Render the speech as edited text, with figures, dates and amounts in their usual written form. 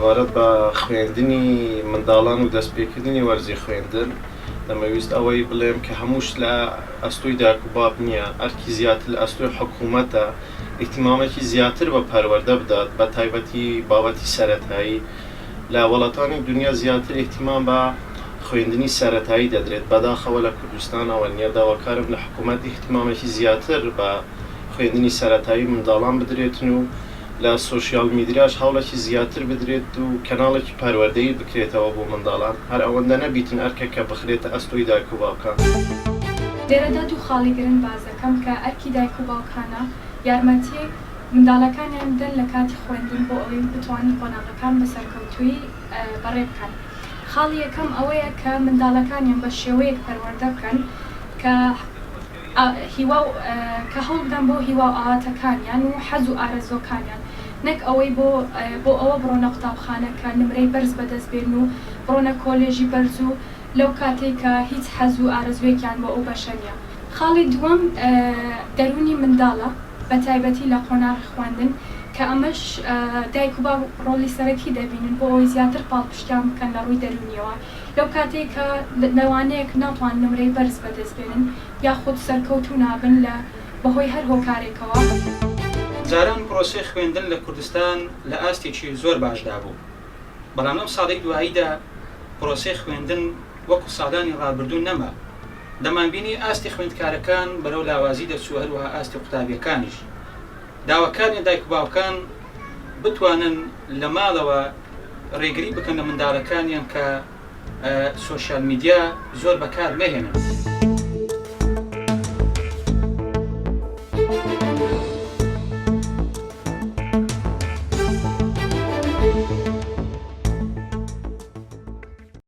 سەبارەت بە خوێندنی منداڵان و دەستپێکردنی وەرزی خوێندن دەمەویست ئەوەی بڵێم کە هەموو شت لە ئەستۆی دایک و باب نییە، ئەرکی زیاتر لە ئەستۆی حکوومەتە ئیهتیمامێکی زیاتر بە پەروەردە بدات بە تایبەتی بابەتی سەرەتایی. لە وڵاتانی دونیا زیاتر ئیهتیمام بە خوێندنی سەرەتایی دەدرێت، بەداخەوە لە کوردستان ئەوە نییە، داواکارم لە حکوومەت ئیهتیمامێکی زیاتر بە خوێندنی سەرەتایی منداڵان بدرێتن و لە سۆشیال میدیاش هەوڵێکی زیاتر بدرێت و کەناڵێکی پەروەردەیی بکرێتەوە بۆ منداڵان، هەر ئەوەندە نەبیتن ئەرکەکە بخرێتە ئەستۆی دایک و باوکان. لێرەدا دوو خاڵی گرنگ باس دەکەم کە ئەرکی دایک و باوکانە یارمەتی منداڵەکانیان بدەن لە کاتی خوێندن بۆ ئەوەی بتوانن قۆناغەکان بە سەرکەوتوویی بەڕێ بکەن. خاڵی یەکەم ئەوەیە کە منداڵەکانیان بە شێوەیەک پەروەردە بکەن کە هیوا و کە هەوڵ بدەن بۆ هیوا و ئاواتەکانیان و حەز و ئارەزووەکانیان نەک ئەوەی بۆ بۆ ئەوە بڕۆنە قوتابخانە کە نمرەی بەرز بەدەست بێنن و بڕۆنە کۆلێژی بەرز و لەو کاتەی کە هیچ حەز و ئارەزوویەکیان بۆ ئەو بەشە نییە. خاڵی دووەم دەروونی منداڵە بە تایبەتی لە قۆناغی خوێندن کە ئەمەش دایک و باوک ڕۆڵی سەرەکی دەبینن بۆ ئەوەی زیاتر پاڵپشتیان بکەن لە ڕووی دەروونییەوە لەو کاتەی کە لەوانەیە ناتوان نمرەی بەرز بەدەست بێنن یاخود سەرکەوتوو نابن لە بەهۆی هەر هۆکارێکەوە. جاران پرۆسەی خوێندن لە کوردستان لە ئاستێکی زۆر باشدا بوو، بەڵام لەم ساڵەی دواییدا پرۆسەی خوێندن وەکو ساڵانی ڕابردوو نەما، دەمانبینی ئاستی خوێندکارەکان بەرەو لاوازی دەچوو هەروەها ئاستی قوتابیەکانیش. داواکارین دایک و باوکان بتوانن لە ماڵەوە ڕێگری بکەن لە منداڵەکانیان کە سۆشیال میدیا زۆر بەکار نەهێنن.